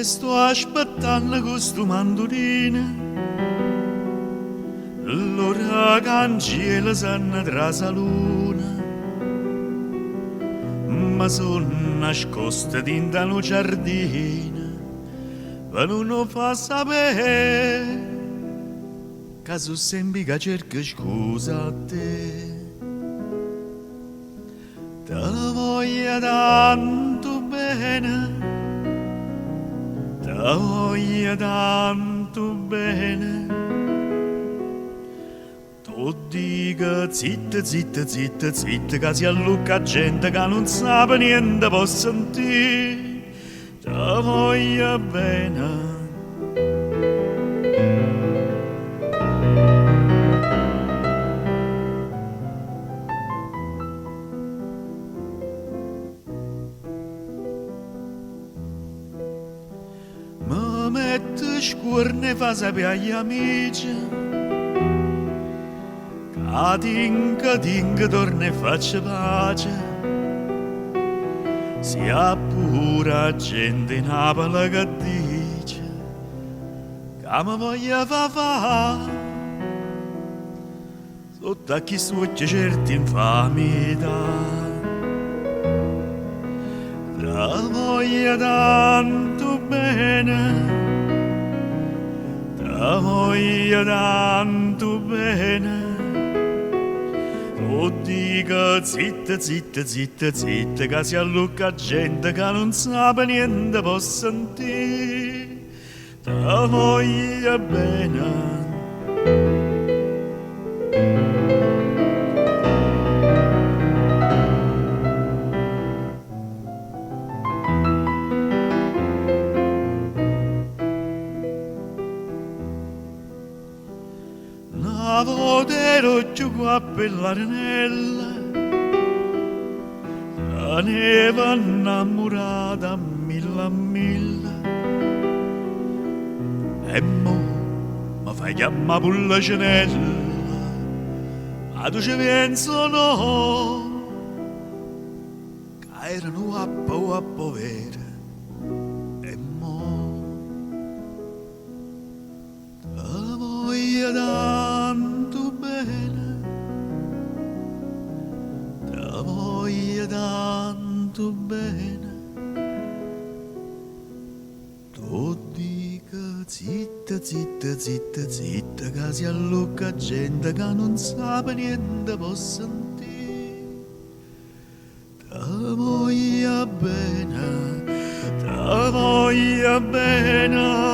Te sto aspettanno cu stu mandulino, L'ora ca 'ncielo se ne trase 'a luna, Me so' nascosto dint'a nu ciardino Pe nun 'o fa sapè ca so' sempe i' ca cerco scusa a te. Te voglio tantu bene, te voglio tantu bene. T' 'o dico zitto zitto zitto zitto ca si allucca 'a gente ca nun sape niente po' sentì. Te voglio bene. Me metto scuorno 'e fa sapè agli amice ca tinco tinco torno e faccio pace. Si appura 'a gente 'e Napule che dice ca me voglio fa fa sotto a chist'uocchie certe infamità. Te voglio tanto bene, te voglio tanto bene. T' 'o dico zitto zitto zitto zitto ca si allucca 'a gente ca nun sape niente po' sentì. Te voglio bene. Na vota ero cchiù guappo 'e ll'arenella, tenevo 'a 'nnammurata a mille a mille. E mo me fai chiammà Pullecenella, ma tu ce pienze o no? Ca ero nu guappo guappo overo e mo. Te voglio tanto bene, te voglio tanto bene. T' 'o dico zitto zitto zitto zitto ca si allucca 'a gente ca nun sape niente po' sentì. Te voglio bene, te voglio bene.